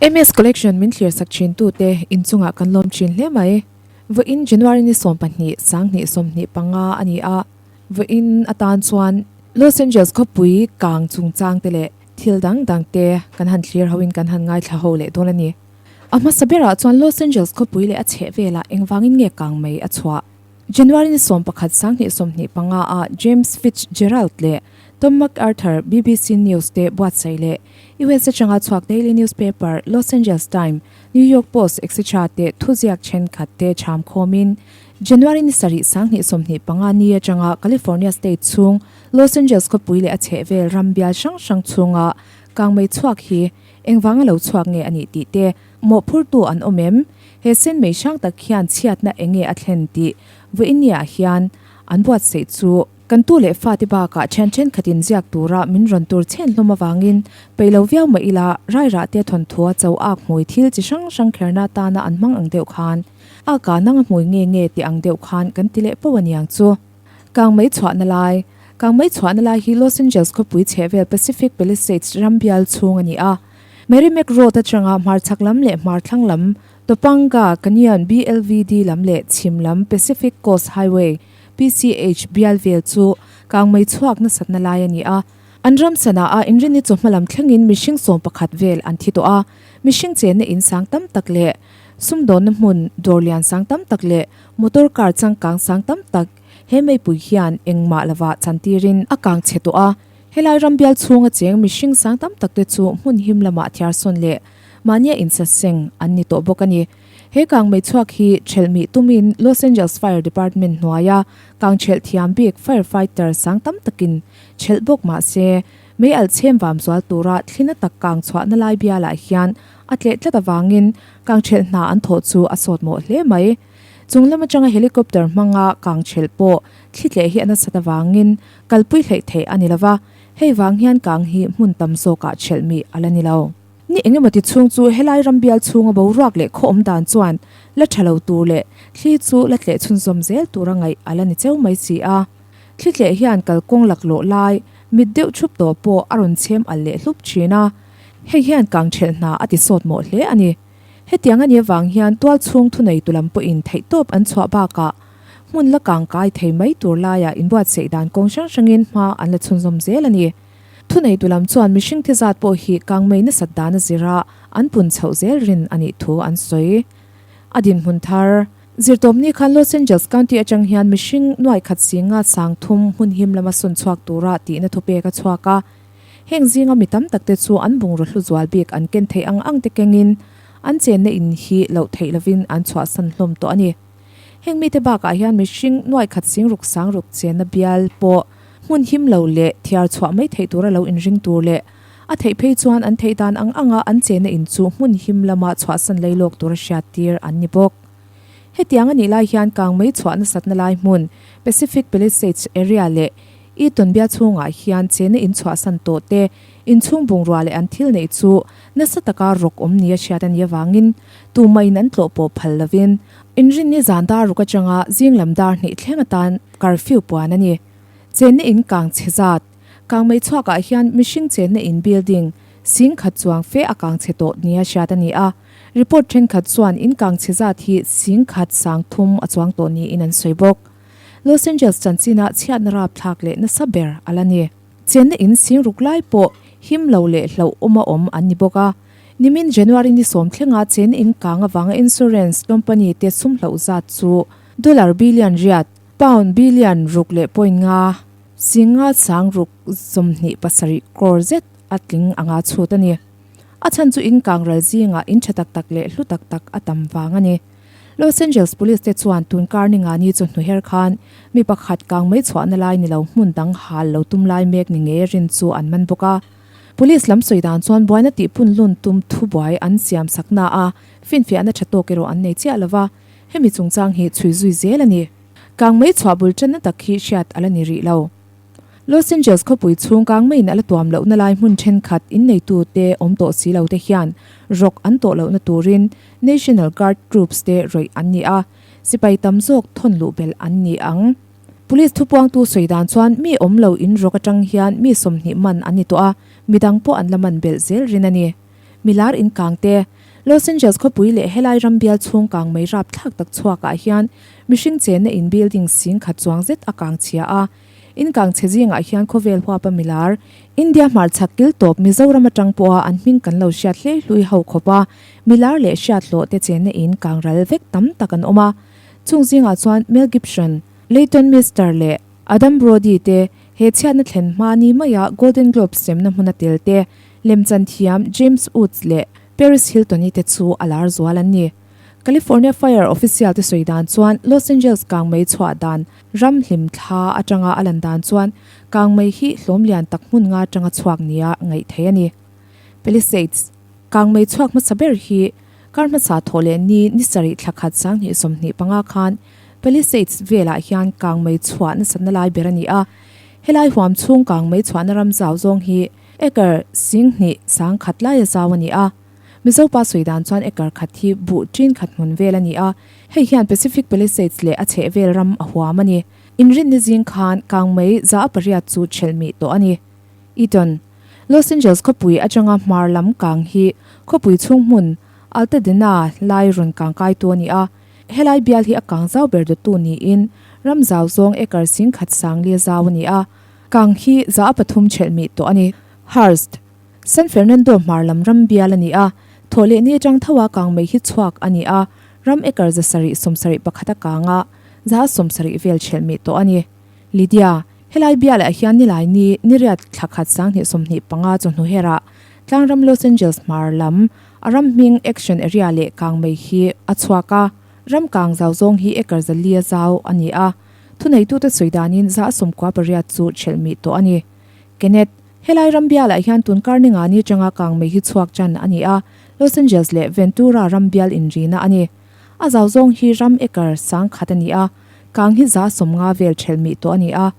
MS Collection min thlir sak thin tute inchungah kan lawm thin hle mai. Vawiin January ni 12 2025 a ni a, vawiin atan chuan Los Angeles khawpui kang chungchang te leh thil dang dang te kan han thlir hoin kan han ngaithla ho leh dawn a ni. A hmasa berah chuan Los Angeles khawpui leh a chheh velah engvangin nge kang mai a chhuah? January ni 11 2025 a James Fitzgerald leh Tom MacArthur BBC News te buatsaih leh US atanga chhuak daily newspaper Los Angeles Time, New York Post etc te thuziak thenkhat te cham khawmin January ni sarih 2025 ni atanga California state chhung Los Angeles khawpui leh a chhehvel ram bial hrang hrang chhunga kangmei chhuak hi engvanga lo chhuak nge a nih tih te mawhphurtu an awm em? He sen mei hrang tak hian chhiatna enge a thlen tih vawinia hian an buatsaih chu kan tu leh fate bakah thian thenkhatin ziak tura min rawn tur chhen hlawm avangin peih lo viau mah ila rairah te thawnthua cho ak hmui thil chi hrang hrang kherna atana an hmang ang deuh khan a ka nang a hmui nge nge tih ang deuh khan kan ti leh poh aniang chu. Kangmei chhuahna lai Kangmei chhuahna lai hi Los Angeles khawpui chhehvel Pacific Palisades ram bial chhung a ni a. Merrimack Road atanga hmarchhak lam leh hmarthlang lam Topanga Canyon BLVD lam leh chhim lam Pacific Coast Highway, PCH, bial vel chu kangmei chhuak nasatna lai a ni a. An ram sana a inrinni chawhma lam thlengin mihring 11 vel an thi tawh a. Mihring chenna in sang tam tak leh sumdawnna hmun dawr lian sang tam tak leh motor car changkang sang tam tak he meipui hian engmah lova chantirin a kang chhe tawh a. Helai ram bial chhunga cheng mihring sang tam tak te chu hmun him lamah thiarsawn leh mahnia insaseng an ni tawh bawk a ni. He kangmei chhuak hi thelhmih tumin Los Angeles Fire Department hnuaia kangthelh thiam bik firefighter sang tam takin thelh bawk mah se, mei alh chhem vam zual tura thlina tak kang chhuahna lai bialah hian a tleh tlat avangin kangthelh hna an thawh chu a sawt mawh hle mai. Chung lam atanga helicopter hmanga kangthelh pawh thli tleh hi a nasat avangin kalpui hleih theih a ni lova, hei vang hian kang hi hmun tam zawkah thelhmih a la ni lo. Ni engemaw ti chhung chu helai ram bial chhunga boruak leh khaw awm dan chuan la tha lo tur leh thli chu la tleh chhunzawm zel tura ngaih a la ni cheu mai si a. Thli tleh hian kalkawng laklawh lai mit deuh thup tawh pawh a rawn chhem al leh hlup thin a, hei hian kangthelh hna a ti sawt mawh hle a ni. Hetiang a nih avang hian tual chhung thuneitu lam pawhin theihtawp an chhuah bakah hmun la kangkai thei mai tur laiah inbuatsaih dan kawng hrang hrangin hma an la chhunzawm zel a ni. Thuneitu lam chuan mihring thi zat pawh hi kangmei nasat dan a zira an pun chhoh zel rin a nih thu an sawi. A dinhmun thar zirtawpni khan Los Angeles County atang hian mihring nuai khat singa 3000 hmun him lama sawn chhuak tura tihna thupek a chhuak a. Heng zinga mi tam takte chu an bungraw hlu zual bik an ken theih ang ang te kengin an chenna in hi loh theih lovin an chhuahsan hlawm tawh a ni. Heng mite bakah hian mihring nuai khat sing ruk sang ruk chenna bial pawh hmun him lo leh thiar chhuah mai theih tura lo inring tur leh a theih phei chuan an theih dan ang anga an chenna in chu hmun him lama chhuahsan lei lawk tura hriattir an ni bawk. Hetiang a nih lai hian kangmei chhuah nasatna lai hmun Pacific Palisades area leh Eaton bial chhungah hian chenna in chhuahsan tawh te inchhung bungrua leh an thil neih chu nasa taka rawk awm nia hriat a nih avangin tumah in an tlawh pawh phal lovin inrinni zan dar ruk atanga zing lam dar hnih thleng atan curfew puan a ni. Chenna in kang chhe zat kangmei chhuakah hian mihring chenna in building sing khat chuang fe a kang chhe tawh nia hriat a ni a. Report thenkhat chuan in kang chhe zat hi sing khat 3000 a chuang tawh niin an sawi bawk. Los Angeles chanchina chhiatna rapthlak leh nasa ber a la ni. Chenna in sing ruk lai pawh him lo leh hlauh awma awm an ni bawk a. Nimin January ni sawm thlenga chenna in kang avanga insurance company te sum hlauh zat chu dollar billion riat, pound billion ruk leh point nga, singa sang ruk 27 crore zet a tling anga chhut a ni. A chhan chu in kang ral zingah in tha tak tak leh hlu tak tak a tam vang a ni. Los Angeles Police te chuan tun kar ni nga ni chu hnuher khan mi pakhat kang mai chhuahna lai ni lo hmun dang hal lo tum lai mek ni ngei rin chu an man bawk a. Police lam sawi dan chuan buaina tih pun lun tum thubuai an siam sakna a finfiahna tha tawk erawh an nei chiah lova, hemi chungchang hi chhui zui zel a ni. Kang mai chhuah bul tanna tak hi hriat a la ni rih lo. Los Angeles khawpui chhung kang maiin a la tuam lohna lai hmun thenkhat inneitute awm tawh si lo te hian rawk an tawh lohna turin National Guard troops te rawih an ni a, sipai tam zawk thawn luh belh an ni ang. Police thupuangtu sawi dan chuan mi awm lo in rawk atang hian mi 20 man an ni tawh a, midang pawh an la man belh zel rin a ni. Milar in kang te, Los Angeles khawpui leh helai ram bial chhung kang mei rapthlak tak chhuakah hian mihring chenna in building sing khat chuang zet a kang chhia a. In kang chhe zingah hian khawvel huapa milar, India hmarchhak kil tawp Mizoram atang pawha an hming kan lo hriat hlei hlui ho khawp a, milar leh hriat hlawh te chenna in kang ral vek tam tak an awm a. Chung zingah chuan Mel Gibson, Leighton Meester leh Adam Brody te he chhiatna thlen hma ni maia Golden Globe semna hmuna tel te, lemchan thiam James Woods leh Paris Hilton-i te chu a lar zual an ni. California Fire official te sawi dan chuan Los Angeles kangmei chhuah dan ram hlim thla atanga a lan dan chuan kangmei hi hlawm lian tak hmun nga atanga chhuak nia ngaih theih a ni. Palisades kangmei chhuak hmasa ber hi kar hmasa thawh leh ni ni sarih thla khat 2025 khan Palisades velah hian kangmei chhuah nasatna lai ber a ni a. Helai huam chhung kangmei chhuahna ram zau zawng hi acre 20 sangkhat laia zau a ni a. Mizo pa sawi dan chuan acre khat hi buh ṭin khat hmun vel a ni a, hei hian Pacific Palisades leh a chhehvel ram a huam a ni. Inrinni zing khan kangmei za a pariat chu ṭhelh mih tawh a ni. Eaton, Los Angeles khawpui aṭanga hmar lam kang hi khawpui chhung hmun Altadena lai rawn kang kaitu a ni a, helai bial hi a kang zau ber dawttu niin ram zau zawng acre 10,000 sangli a zau a ni a, kang hi 3% ṭhelh mih tawh a ni. Hearst, San Fernando hmar lam ram bial a ni a, thawh leh ni atang tho a kang mai hi chhuak a ni a, ram acre 771 a kang a, 70 vel chhelh mih tawh a ni. Lydia, helai bialah hian nilai ni niriat thla khat 2025 chawhnu herah tlangram Los Angeles hmar lam a ram hming action area leh kang mai hi a chhuak a, ram kang zau zawng hi acre 400 a zau a ni a, thuneitute sawi danin 98% chu chhelh mih tawh a ni. Kenneth. Helai ram bialah hian tun kar ni ngani atanga kang mei hi chhuak tan a ni a, Los Angeles leh Ventura ram bial inrina a ni. A zau zawng hi ram acre 10,000 a ni a, kang hi 90% vel thelh mih tawh a ni a.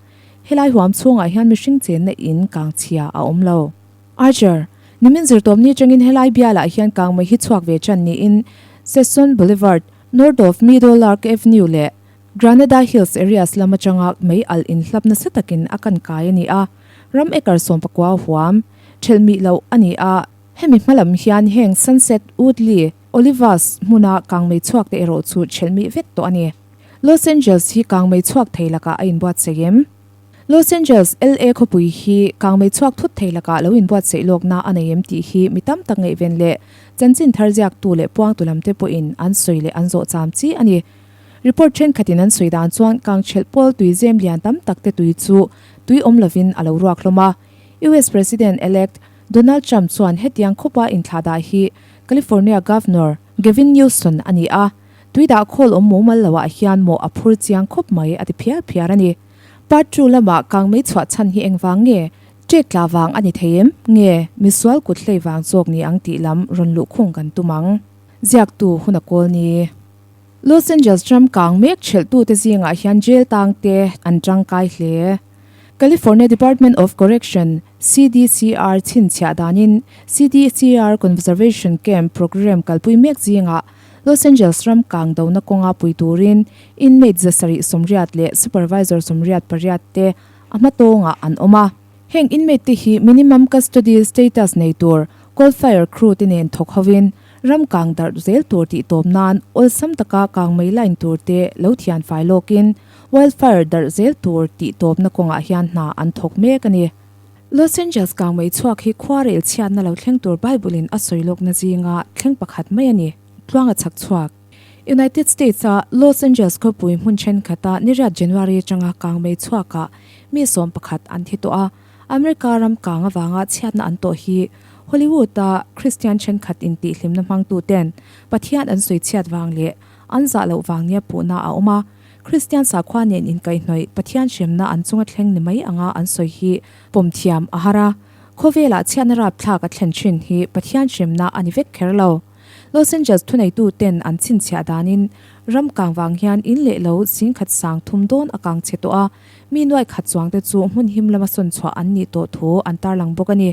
Helai huam chhungah hian mihring chenna in kang chhia a awm lo. Archer, Nimin zirtawpni atangin helai bialah hian kang mei hi chhuak ve tan niin Sesson Boulevard, North of Meadowlark Avenue leh Granada Hills areas lam atanga mei alh inhlap nasa takin a kan kai a ni a. Ram acre 19 huam, thelh mih loh a ni a. Hemi hma lam hian heng Sunset, Woodley, Olivas hmuna kangmei chhuak te erawh chu thelh mih vek tawh a ni. Los Angeles hi kangmei chhuak thei lakah a inbuatsaih em? Los Angeles, LA khawpui hi kangmei chhuak thut thei lakah lo inbuatsaih lawkna a nei em tih hi mi tam tak ngaihven leh chanchin thar ziaktu leh puangtu lamte pawhin an sawi leh an zawh cham chi a ni. Report thenkhatin an sawi dan chuan kangchhelh pawl tui zem lian tam tak te tui chu tui awm lovin a lo ruak hlawm a. US President-elect Donald Trump chuan hetiang khawpa inthlahdah hi California Governor Gavin Newsom a ni a, tui dah khawl awm mumal loah hian mawh a phur chiang khawp mai a ti phiar phiar a ni. Part two lamah kangmei chhuah chhan hi engvang nge? Ṭek tla vang a ni thei em? Nge misual kut hlei vang zawk ni ang tih lam rawn luhkhung kan tum ang. Ziaktu hun a kawl ni. Los Angeles ram kang mek thelhtute zingah hian jail tangte an tangkai hle. California Department of Correction, CDCR, chhinchhiah danin CDCR Conservation Camp program kalpui mek zingah Los Angeles ram kang dona kawnga pui turin inmate 780 leh supervisor 88 te a hma tawngah an awm a. Heng inmate te hi minimum custody status nei tur Call Fire crew te nen thawk hovin Ram kang darh zel tur tih tawp nan awlsam taka kang mei line tur te lo thian fai lawkin wildfire darh zel tur tih tawpna kawngah hian hna an thawk mek a ni. Los Angeles kang mei chhuak hi khua rel chhiatna lo thleng tur Bible in a sawi lawkna zinga thleng pakhat mai a ni. Tluanga chhak chhuak. United States a Los Angeles khawpui hmun thenkhat-a niriat January atanga kang mei chhuakah mi 11 an thi tawh a, America ram kang avanga chhiatna an tawh hi Hollywood-a Kristian thenkhat intihhlimna hmangtuten Pathian an sawi chhiat vang leh an zah loh vang nia puhna a awm a. Kristian sakhua nen inkaihhnawih Pathian hremna an chunga thleng ni mai anga an sawi hi pawm thiam a har a. Khawvelah chhiatna rapthlak a thlen thin hi Pathian hremna a ni vek kher lo. Los Angeles thuneituten an chhinchhiah danin ram kang vang hian in leh lo 3,030 dawn a kang chhe tawh a, Mi nuai khat chuangte chu hmun him lama sawn chhuah an nih tawh thu an tarlang bawk a ni.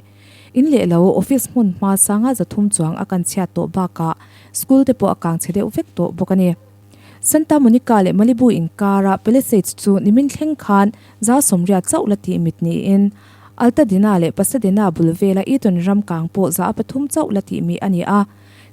In leh lo, office hmun hma sanga 300 chuang a kan chhiat tawh bakah school te pawh a kang chhe deuh vek tawh bawk a ni. Santa Monica leh Malibu inkara Palisades chu nimin thleng khan 80% chauh la tih mit niin. Altadena leh Pasadena bul vela Eaton ram kang pawh 3% chauh la tih mi a ni a.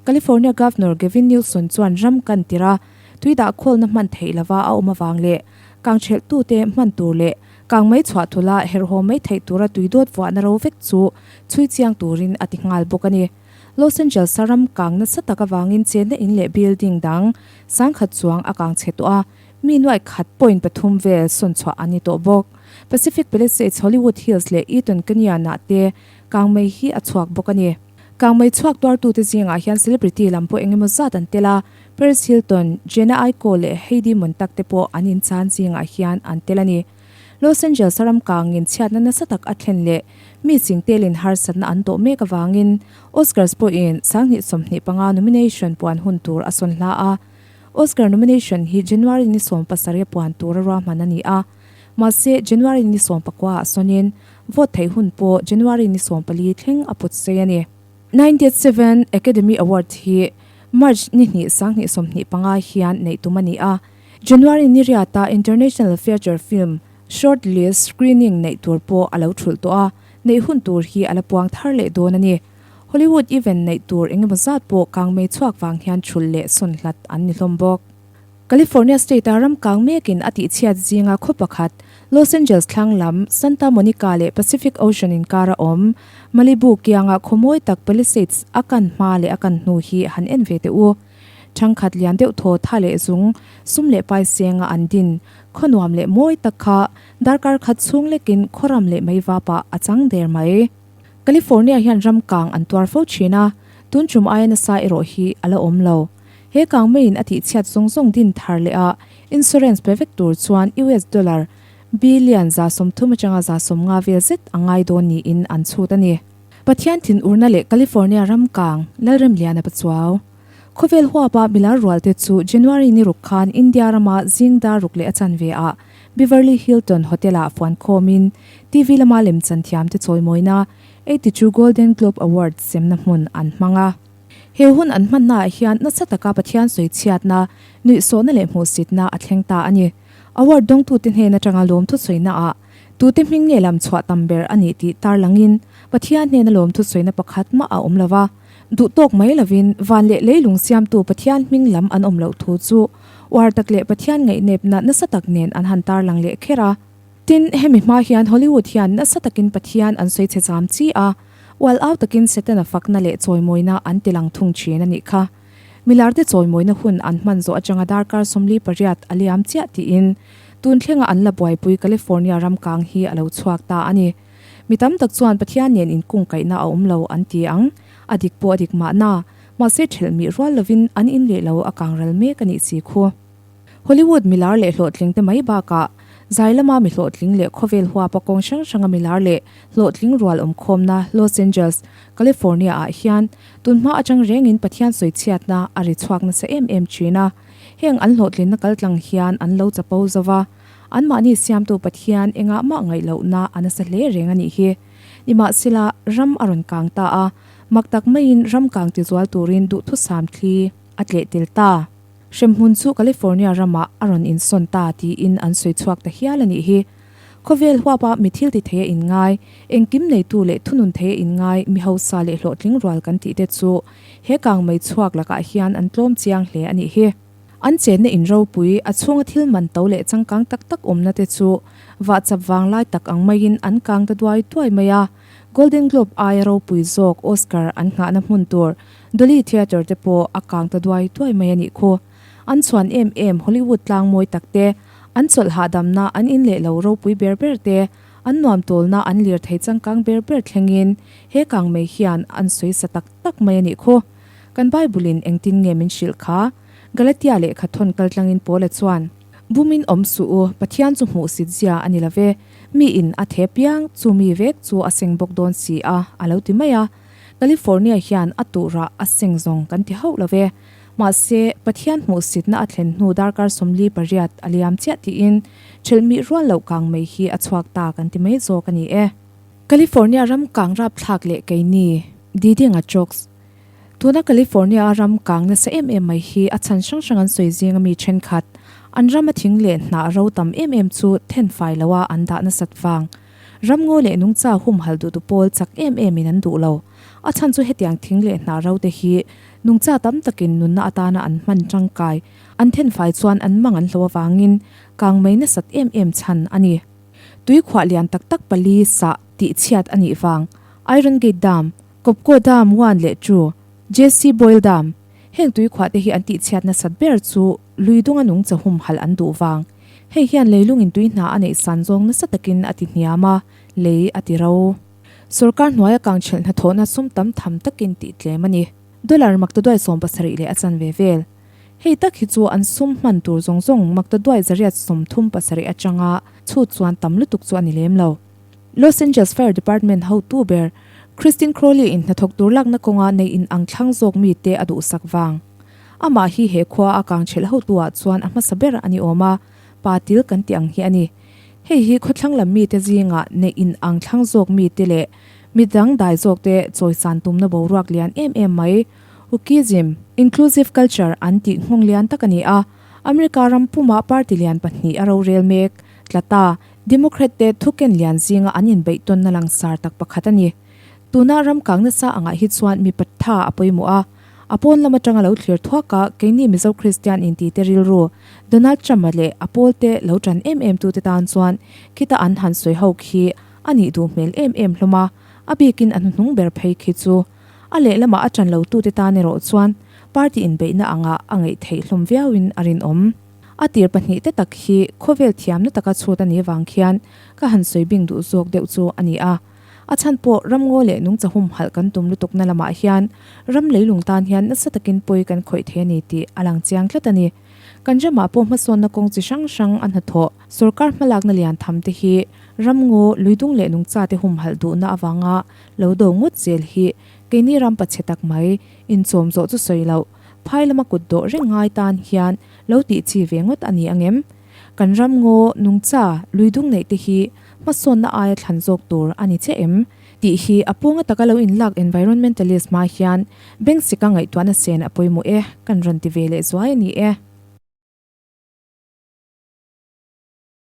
California Governor Gavin Newsom chuan ram kan tirh a, tui dah khawlna hman theih lova a awm avang leh kang ṭhelhtute hman tur leh kang mai chhuah thula herhhaw mai theih tura tui dawt vuahna ro vek chu chhui chiang turin a ti nghal bawk a ni. Los Angeles-a ram kang nasa tak avangin chenna in leh building dang 10,000 chuang a kang chhe tawh a, mi nuaih khat point pathum vel sawn chhuah an ni tawh bawk. Pacific Palisades, Hollywood Hills leh Eaton Canyon-ah te kang mai hi a chhuak bawk a ni. Kang mai chhuak tuartute zingah hian celebrity lam pawh engemaw zat an tel a, Paris Hilton, Jhené Aiko leh Heidi Montag te pawh an inchan zingah hian an tel a ni. Los Angeles-a ram kangin chhiatna nasa tak a thlen leh mi chingtelin harsatna an tawh mek avangin Oscars pawhin 2025 nomination puan hun tur a sawn hla a. Oscar nomination hi January ni 17 a puan tur a ruahman a ni a, mahse January ni 19 ah sawnin vote theih hun pawh January ni 14 thleng a put sei a ni. 97 Academy Award hi March ni hnih 2025 hian neih tum a ni a, January ni riata International Feature Film Shortlist Screening neih tur pawh a lo thulh tawh a, neih hun tur hi a la puang thar leh dawn a ni. Hollywood event neih tur engemaw zat pawh kangmei chhuak vang hian thulh leh sawn hlat an ni hlawm bawk. California state-a ram kang mekin a tihchhiat zinga khaw pakhat, Los Angeles thlang lam, Santa Monica leh Pacific Ocean inkara awm, Malibu kianga khaw mawi tak Palisades a kan hma leh a kan hnu hi han en ve teh u. Thangkhat lian deuh thaw tha leh zung, sum leh pai senga an din, khaw nuam leh mawi tak kha darkar khat chhung lekin khaw ram leh mei vapah a chang der mai. California hian ram kang an tuar fo thin a, tun tum aia nasa erawh hi a la awm lo. He kang meiin a tihchhiat zawng zawng din thar leh a, insurance pe vek tur chuan US dollar billion 30 atanga 50 vel zet a ngai dawn niin an chhut a ni. Pathian thinurna leh California ram kang Lalremliana Pachuau. Khawvel huapa milar rualte chu January ni ruk khan India rama zing dar ruk leh a chanve ah Beverly Hilton Hotel-ah fuan khawmin TV lama lemchan thiamte chawimawina 82 Golden Globe Awards semna hmun an hmang a. He hun an hmannaah hian nasa taka Pathian sawichhiatna, nuihsawhna leh hmuhsitna a thleng ta a ni. Award dawngtute hnen atanga lawmthu sawinaah tute hming nge lam chhuah tam ber a nih tih tarlangin Pathian hnena lawmthu sawina pakhat mah a awm lo va. Duh tawk mai lovin van leh leilung siamtu Pathian hming lam an awm loh thu chu uar tak leh Pathian ngaihnepna nasa tak nen an han tarlang leh kher a. Tin, hemi hma hian Hollywood hian nasa takin Pathian an sawi chhe zam chi a, ual au takin Setana fakna leh chawimawina an ti lang thung thin a nih kha. Milarte chawimawina hun an hman zawh atanga darkar 48 a liam chiah tiin tun thlenga an la buaipui California ram kang hi a lo chhuak ta a ni. Mi tam tak chuan Pathian nen inkungkaihna a awm lo an ti ang, a dik pawh a dik mahna, mahse ṭhelh mih rual lovin an in leh lo a kang ral mek a nih si khu. Hollywood milar leh hlawhtling te mai bakah zai lama mi hlawhtling leh khawvel huapa kawng hrang hranga milar leh hlawhtling rual awmkhawmna Los Angeles, California ah hian tunhma atang rengin Pathian sawichhiatna a ri chhuak nasa em em thin a. Heng an hlawhtlinna kaltlang hian an lo chapo zo va, anmahni siamtu Pathian engah mah ngaih lohna a nasa hle reng a nih hi. Nimahsela, ram a rawn kang ta a, mak tak maiin ram kang tizual turin duhthusam thli a tleh tel ta. Hremhmun chu California ramah a rawn insawn ta tiin an sawi chhuak ta hial a nih hi. Khawvel huapa mi thil ti thei a inngai, engkim neitu leh thunun thei a inngai mi hausa leh hlawhtling rual kan tih te chu he kang mei chhuak lakah hian an tlawm chiang hle a nih hi. An chenna in ropui, a chhunga thil man to leh changkang tak tak awmna te chu vahchap vanglai tak ang maiin an kang ta duai duai mai a. Golden Globe aia ropui zawk Oscar an nghahna hmun tur Dolly Theatre te pawh a kang ta duai duai mai a nih khu. An chhuan em em Hollywood tlang mawi tak te, an chawlh hahdamna an in leh lo ropui ber ber te, an nuam tawlna an lir thei changkang ber ber thlengin he kang mai hian an sawi sa tak tak mai a nih khu. Kan Bible in engtin nge min hrilh kha? Galatia lehkha thawn kaltlangin Paula chuan, Bumin awm suh u, Pathian chu hmuhsit zia a ni lo ve, mi in a the piang, chu mi vek chu a seng bawk dawn si a, a lo ti mai a. California hian a tuhrah a seng zawng kan ti hauh lo ve. Mahse, Pathian hmuhsitna a thlen hnu darkar 48 a liam chiah tiin ṭhelhmih rual loh kang mai hi a chhuak ta kan ti mai zawk a ni e. California ram kang rapthlak leh keini, Didinga Chokes. Tuna California-a ram kang nasa em em mai hi a chhan hrang hrang an sawi zinga mi ṭhenkhat, an rama thing leh hnah ro tam em em chu thenfai loa an dah nasat vang. Ramngaw leh nungcha humhalh duhtu pawl chak em emin an duh lo. A chhan chu hetiang thing leh hnah ro te hi nungcha tam takin nunna atana an hman tangkai an thenfai chuan an mang an hlo avangin kang mai nasat em em chhan a ni. Tui khuah lian tak tak pali sah tih chhiat a nih vang Iron Gate Dam, Kawpkaw Dam one leh two, JC Boyle Dam, heng tui khuah te hi an tih chhiat nasat ber chu lui dunga nungcha humhalh an duh vang. Hei hian leilungin tui hna a neih san zawng nasa takin a ti hniam a, lei a ti ro. Sorkar hnuaia kangchhelh hnathawhna sum tam tham takin tih tlem a ni. Dollar maktaduai 70 leh a chanve vel. Hei tak hi chu an sum hman tur zawng zawng maktaduai 137 atanga chhut chuan tam lutuk chu a ni lem lo. Los Angeles Fire Department hotu ber Christine Crowley in hnathawk tur lakna kawnga nei in ang thlang zawk mite a duhsak vang. Amah hi he khua a kangchhelh hotu ah chuan a hmasa ber a ni awm a, pa til kan tih ang hi a ni. Hei hi khawthlang lam mite zingah neih in ang thlang zawk mite leh midang dai zawk te chawisan tumna boruak lian em em mai, Wokeism, inclusive culture an tih nghawng lian tak a ni a. America ram pumah party lian pahnih a rorel mek tla ta, Democrat te thuken lian zinga an inbeih tawnna langsar tak pakhat a ni. Tuna ram kang nasa angah hi chuan mipa tha a pawimawh a, a pawn lam atanga lo thlir thuak a, keini Mizo Kristian inti te rilru Donald Trump-a leh a pawl te lo tan em em tute tan chuan khita an han sawi ho khi a nih duh hmel em em hlawm a, a bikin a hnuhnung ber phei khi chu a lehlamah a tan lo tute tan erawh chuan party inbeihna angah a ngaih theih hlawm viauin a rinawm. A tir pahnihte tak hi khawvel thiamna taka chhut a nih vang khian ka han sawi bing duh zawk deuh chu a ni a. A chhan pawh ramngaw leh nungcha humhalh kan tum lutukna lamah hian ram leilung tan hian nasa takin pawi kan khawih thei a ni tih a lang chiang tlat a ni. Kan ramah pawh hmasawnna kawng chi hrang hrang a hnathawh sorkar hmalakna lian tham te hi ramngaw, luidung leh nungcha te humhalh duhna avanga lo do ngawt zel hi keini ram pachhe tak mai inchawm zawh chu sawi loh phai lama kut dawh reng ngai tan hian lo tih chi ve ngawt a ni ang em? Kan ram ngaw, nungcha, luidung neih te hi hmasawnna aia thlan zawk tur a ni che em? Tih hi a pawnga taka lo inlak environmentalist hma hian Bengsika ngaihtuahna sen a pawimawh e, kan rawn ti ve leh zuai a ni e.